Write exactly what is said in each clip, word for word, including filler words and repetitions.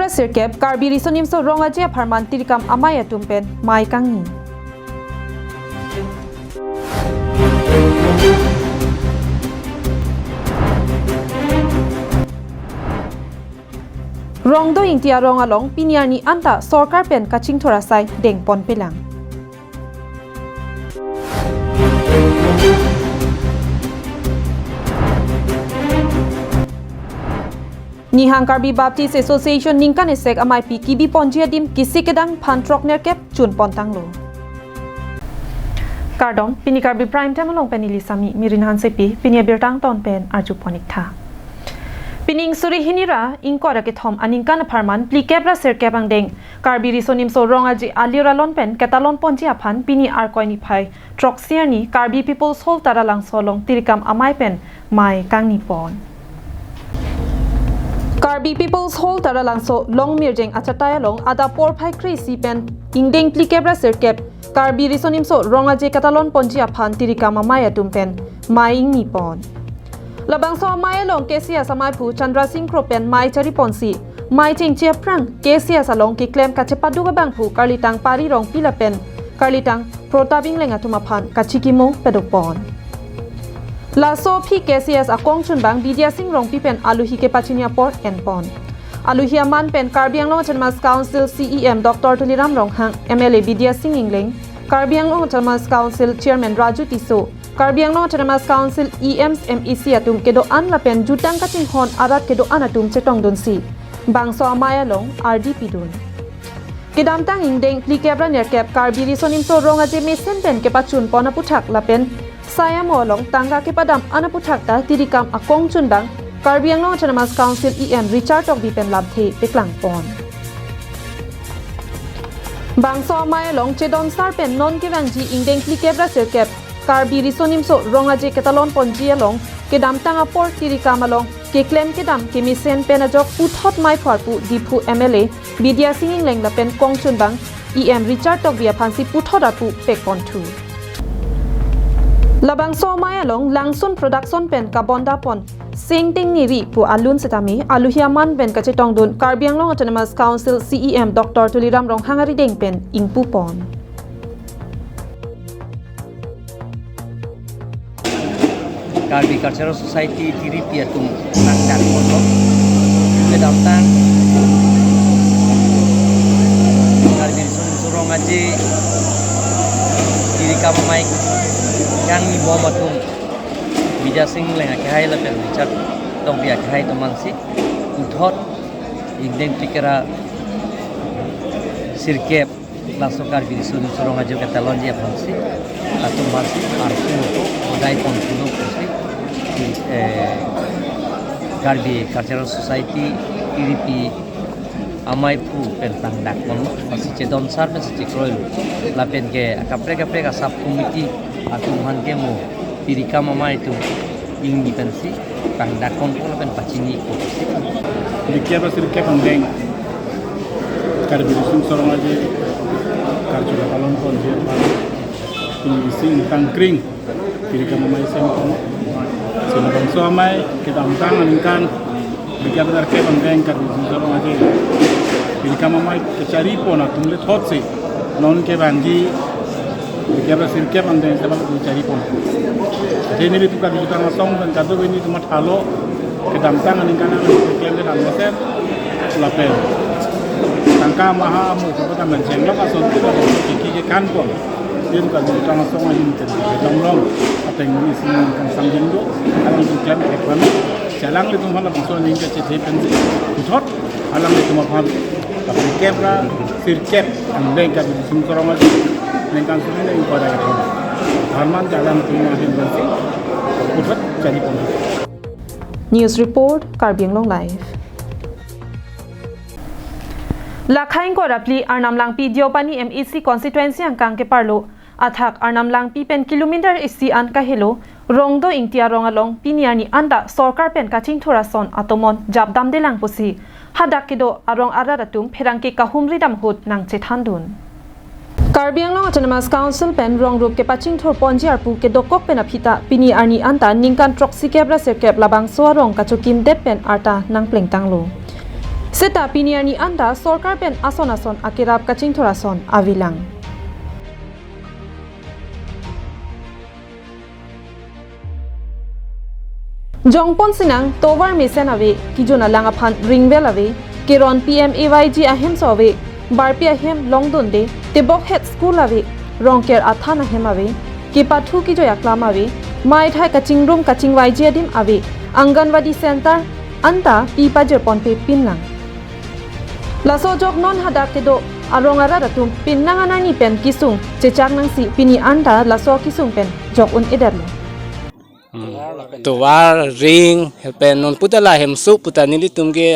Sirkep, Karbi Riso Nimso Rong Aje apharman tirikam amei atum pen mei kangni. Rongdo Ingti arong along pini arni anta sorkar pen kachingthur asai dengponpelang. Nihang Karbi Baptist Association ningkan esek ameipi kebiponji adim kisik kedang phan throknerkep chunpontanglo. Kardom, pini Karbi Prime Time along pen neli Sami Mirin Hansepi, pini abirta angton pen arjuponik tha. Pining suri hini ra ingkoi ra kethom aningkan apharman phlikep ra sirkep angdeng Karbi Riso Nimso Rong Aje alir alon pen ketalonponji aphan pini Arkoi niphai throksi arni Karbi People's Hall Taralangso along tirikam amei pen mei kangnipon. Karbi People's Hall Taralangso Longmirjeng achatai along adap porphai kre-isi pen ingdeng phlikep ra sirkep Karbi Riso Nimso Rong Aje ketalonponji aphan tirikam amei atum pen mei ingnipon. Labangso amei along K C S ameiphu Chandra Singh Kro pen mei chariponsi, mei chengche aphrang K C S along keklem kachepaduk abangphu karlitang Pari Rongpi lapen karlitang Protap Ingleng atum aphan kachikimo padokpon. Laso aphi K C S akongchunbang Bidya Singh Rongpi pen aluhi kepachini apor enpon. Aluhi aman pen Karbi Anglong Autonomous Council C E M Doctor Tuliram Ronghang, M L A Bidya Singh Ingleng, Karbi Anglong Autonomous Council Chairman Raju Tisso, Karbi Anglong Autonomous Council E Ms, M A C atum kedo-an lapen jutang kachinghon arat kedo-an atum chetongdunsi bangso amei along ardi pidun. Kedamtang ingdeng phlikep ra nerkep Karbi Riso Nimso Rong Aje mesen pen kepachunpon aputhak lapen sai amo along tangka kepadam-an aputhak ta tirikam akongchunbang Karbi Anglong Autonomous Council E M Richard Tokbi pen lamthe peklangpon. Bangso amei along chedonsar pen non kevangji ingdeng phlikep ra sirkep Karbi Riso Nimso Rong Aje ketalonponji along kedamtang apor tirikam along keklem kedam kemesen pen ajok puthot meiphu arpu Diphu M L A Bidya Singh Ingleng lapen kongchunbang E M Richard Tokbi aphansi puthot arpu pekponthu. Labangso amei along Langsun Production pen kabondapon Sengting Neri pu alun setame aluhi aman pen kachetongdun Karbi Anglong Autonomous Council C E M Doctor Tuliram Ronghang arideng pen ingpupon. Karbi Cultural Society tiripi atum nangdakponlo. Kedamtang Karbi Riso Nimso Rong Aje tirikam amei kangnibom atum Bidya Singh Ingleng akehai lapen Richard Tokbi akehai atum ansi puthot ingdeng phlikep ra sirkep laso Karbi Riso Nimso Rong Aje ketalonji aphansi atum aphansi arpu ko daiponpulo pusi, eh, Karbi Cultural Society tiripi ameiphu pen tangdakponlo, lasi chedonsar pensi chekroilo. Lapen ke akaprek kaprek a sub committee atum aphan ke mo tirikam amei atum ingni pensi tangdakponpo lapen pachini ko. Phlikep ra sirkep angdeng Karbi Riso Nimso Rong Aje karju ketalonponji aphan pini isi ingtang kring tirikam amei semponlo. Si labangso amei kedamtang aningkan phlikep ra sirkep angdeng Karbi Riso Nimso Rong Aje tirikam amei kecharipon atum le thotsi non kevangji phlikep ra sirkep angdeng si bang kecharipon. Athe nelitum kejutang asong pen kadokave nelitum mathalo, kedamtang aningkan angdeng keklem kedam mesen lapen tangka maha amo kapatam pen chenglok ason kita kiki kekanpon. Nelitum kejutang asong ahin pen kedamlong ateng ni sini kangsam jengdo, alang keklem kekpan. Jalang nelitum aphan labangso aning kechethe pensi puthot alanglitum aphan phlikep ra sirkep angdeng Karbi Riso Nimso Rong Aje ningkan suri ningkan ingkoi ra kethom apharman ke alanglitum ahin pensi puthot charipon. News report, Karbi Anglong Live. Lakhai ingkoi ra phli Arnam Langpi Deopani M A C constituency angkang keparlo athak Arnam Langpi pen kilometer isi an kahelo Rongdo Ingti arong along pini arni anta sorkar pen kachingthur ason atomon japdamdelang pusi hadak kedo arong arat atum pherangke kahumri dam ahut nangchethandun. Karbi Anglong Autonomous Council pen rong rup kepachingthurponji arpu kedokok pen aphi ta pini arni anta ningkan throksikep ra sirkep labangso arong kachokimdet pen arta nangplengtanglo. Seta pini arni anta sorkar pen ason ason akerap kachingthur ason avelang. Jongpon sinang tovar mesen ave, kijun alang aphan ringvel ave, keron P M A Y G ahemso ave, barpi ahem longdunde, tebok het school ave, rongker athan ahem ave, kepathu kejoi aklam ave, maithai kachingrum kachingvaiji adim ave, Anganwadi center anta pi pajirponpe pinlang. Laso ajok non hadak kedo arong arat atum pinnang anani pen kesung chechak nangsi pini anta laso kesung pen jok un-edetlo. Hmm. Tovar, ring, pen non puta la hemso puta nelitum ke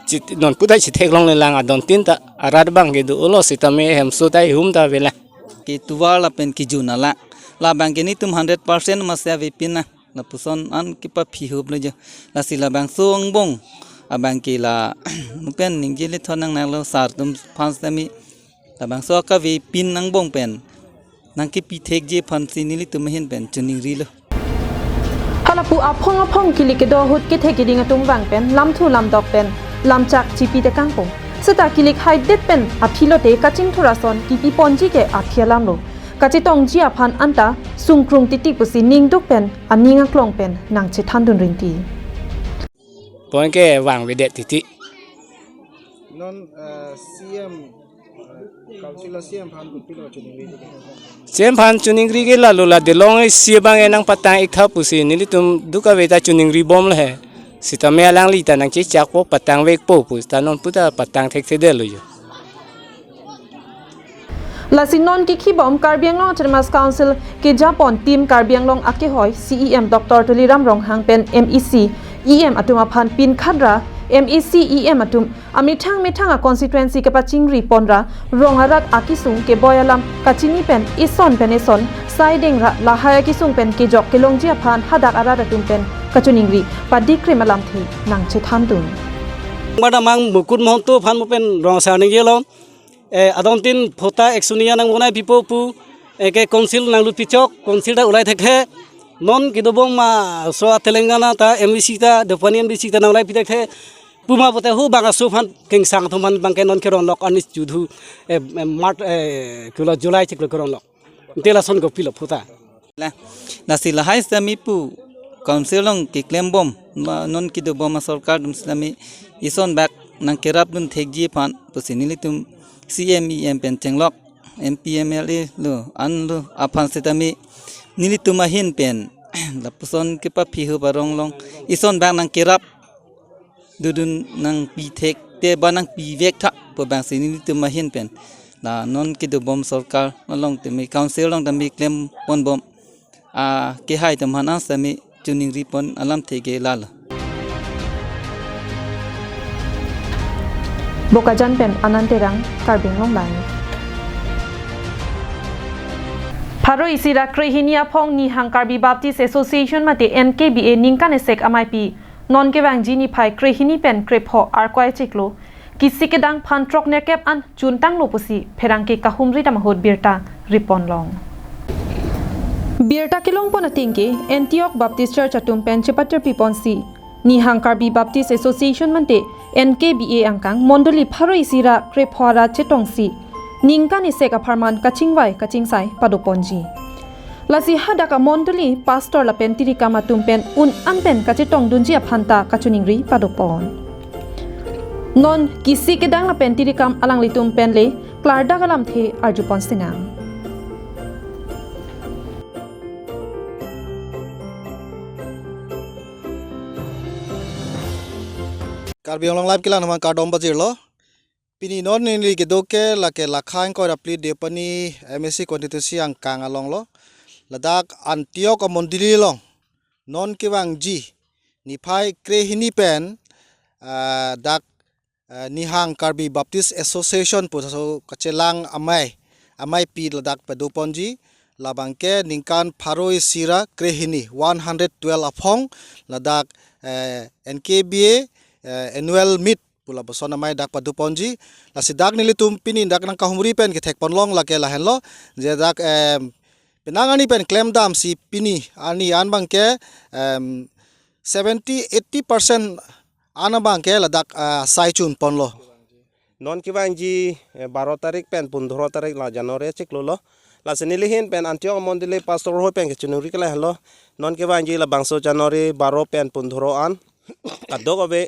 chit-, non puta chitheklonglelang, adon tin ta arat abang ke do-olo sitame hemso ta ihum ta avelang. Ke tovar lapen kijun alang, labang ke netum hundred percent masi avepin na. Lapuson an kepaphi huplo jo. Lasi labangso angbong abang ke la mupen ningje lethon nangnanglo, sar atum aphan sitame labangso akavepin angbong pen nangkepithekji aphansi nelitum ahin pen choningrilo. Halapu aphong aphong kilik kedo ahut kethek keding atum vang pen lamthu lamdok pen lamchak chipi tekangpo. Seta kilik haidet pen aphi lote kachingthur ason kipiponji ke aphi alamlo. Kachetongji aphan anta sungkrung titi pusi ningduk pen aning aklong pen nangchethandun rinti. Point ke vangvedet titi. Non, eh, C M, eh, Council C M aphan kopilo choningri? C M aphan choningri ke lalo la delong isi abang enang patang iktha pusi nelitum duk ave ta choningribomlo he. Sitame alangli ta nangchechakpo, patangvekpo pusi ta non puta patang thekthedetlo jo. Lasi non kikhibom Karbi Anglong Autonomous Council kejapon Team Karbi Anglong akehoi C E M Doctor Tuliram Ronghang pen M A C, E M atum aphan pinkhat ra M A C, E M atum amethang methang a constituency kepachingri ponra rong arat akesung keboi alam kachini pen eson pen eson saideng ra lahai akesung pen kejok kelongji aphan hadak arat atum pen kachoningri padikrim alamthe nangchethandun. Madam ang Mukut Mahanta aphan mo pen rong asar ningjelom. Eh, adon tin phota action ya nangbonai pipo pu, eh, ke council nanglut pichok, council ta ulai thekthe. Non kedobom ma so Telangana ta M V C ta, Depani M V C ta nang ulai pi thekthe. Puma pote hu bang aso aphan kengsang atum aphan bang ke non keronglok anis judhu, eh, eh, March, eh, kulo July chiklo keronglok. Ante lason kopilo phota. La, lasi lahai sitame pu council along keklembom, ma non kedobom asorkar atum sitame eson bak nangkerapdun thekji aphan pusi nelitum C M E M pen chenglok, M P M L A lo, an lo aphan sitame nelitum ahin pen lapuson kepaphi hup arong along eson bak nangkerap dodun nangpi thekte ba nangpivek tha pu bangsi nelitum ahin pen la non kedobom sorkar along tame council along tame klemponbom akehai atum aphan sitame choningripon alamthe ke lalo. Bokajan pen Anand Terang, Karbi Anglong Live. Pharo isi ra krehini aphong Nihang Karbi Baptist Association mate N K B A ningkan esek ameipi non kevangji niphai krehini pen krepho Arkoi chiklo kisi kedang phan throknerkep an chuntanglo pusi pherangke kahumri dam ahut birta ripon long. Birta kelongpon ateng ke Antioch Baptist Church atum pen chepatirpiponsi Nihang Karbi Baptist Association mate N K B A angkang mondoli pharo isi ra krepho ra chetongsi ningkan esek apharman kachingvai kachingsai padoponji. Lasi hadak amondoli pastor lapen tirikam atum pen un an pen kachetongdunji aphan ta kachoningri padopon. Non kisi kedang lapen tirikam alanglitum pen le klardak alamthe arjupon sinang. Karbi Anglong Live kelang atum aphan kardom pajirlo. Pini non neli kedo ke lake Lakha ingkoi ra phli Depani M A C constituency angkang along lo. Ladak Antioch amondoli along non kevangji niphai krehini pen, ah, dak, ah, Nihang Karbi Baptist Association pu laso kachelang amei, ameipi ladak padoponji, labang ke ningkan pharo isi ra krehini, one hundred twelve aphong ladak, eh, N K B A, eh, annual meet pu lapuson amei dak padoponji. Lasi dak nelitum pini dak nangkahumri pen kethekpon long lake lahenlo, je dak, em, penang arni pen klemdamsi pini arni an bang ke, em, seventy eighty percent an abangke ladak, ah, sai chun ponlo. Non kevangji, eh, baro tarik pen pundhoro tarik la January chiklo lo. Lasi neli ahin pen Antiong amondoli pastor ahoi pen kachiningri ke lahelo. Non kevangji labangso January baro pen pundhoro an kadokave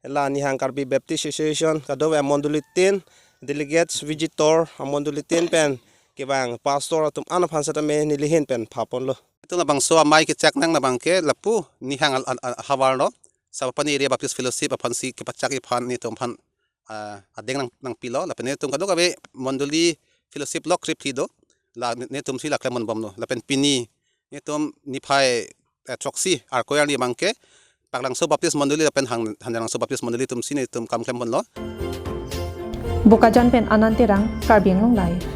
la Nihang Karbi Baptist Association kadokave amondoli tin, delegates, visitor, amondoli tin pen kevang pastor atum an aphan setame neli ahin pen pha ponlo. Itum labangso amei kechak nang labangke lapu Nihang al-, al-, al-, havar lo. Sapapani Area Baptist Fellowship aphansi kepachak-i aphan netum aphan, ah, adeng nang, nangpilo. Lapen netum kadokave mondoli fellowship lo krip phli do. La ne-, netumsi la klem ponbomlo. Lapen pini netum niphai, eh, throksi Arkoi arni abangke Paklangso Baptist Mondoli lapen Hang-, Hanjanglangso Baptist Mondoli atumsi netum kam klem ponlo. Bokajan pen Anand Terang, Karbi Anglong Live.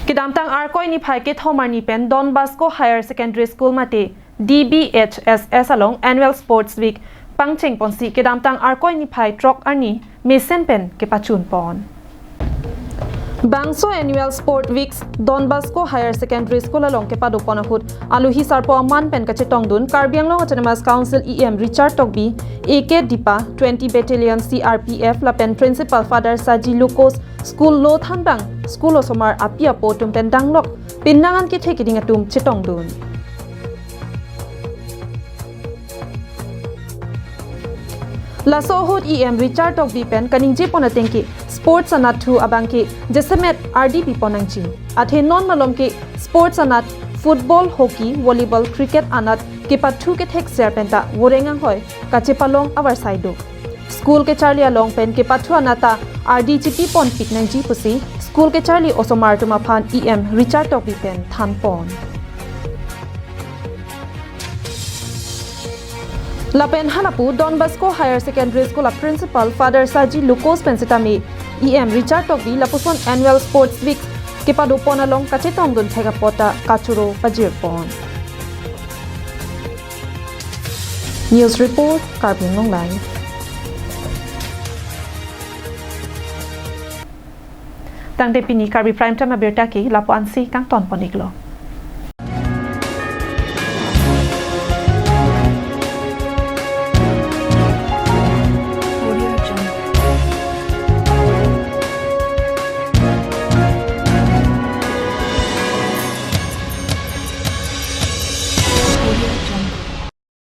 Kedamtang Arkoi niphai kethom arni pen Don Bosco Higher Secondary School mate D B H S S along Annual Sports Week pangcheng ponsi kedamtang Arkoi niphai throk arni mesen pen kepachun pon. Bangso Annual Sport Weeks Don Bosco Higher Secondary School along kepado pon ahut aluhi sarpo aman pen kachetongdun Karbi Anglong Autonomous Council E M Richard Tokbi, A K Dipa, twenty Battalion C R P F lapen Principal Father Saji Lucas, school lo thanbang, school osomar api apo atum pen danglok, pinangan kethe keding atum chetongdun. Laso ahut E M Richard Tokbi pen kaningje pon atengke sports anatthu abangke jasemet ardi pi pon nangji. Athe non malomke sports anat football, hockey, volleyball, cricket anat kepathu kethek ser penta voreng anghoi kachepalong avarsai do. School kecharli along pen kepathu anat ta ardi chipi ponpik nangji pusi school kecharli osomar atum aphan E M Richard Tokbi pen than pon. Lapen halapu Don Bosco Higher Secondary School a Principal Father Saji Lucas pen sitame E M Richard Tokbi lapuson Annual Sports Week kepado pon along kachetongdun thek apot ta kachoro pajir pon. News Report, Karbi Anglong Live. Tangte pini Karbi Prime Time abirta ke lapu-ansi kangton pon-iklo.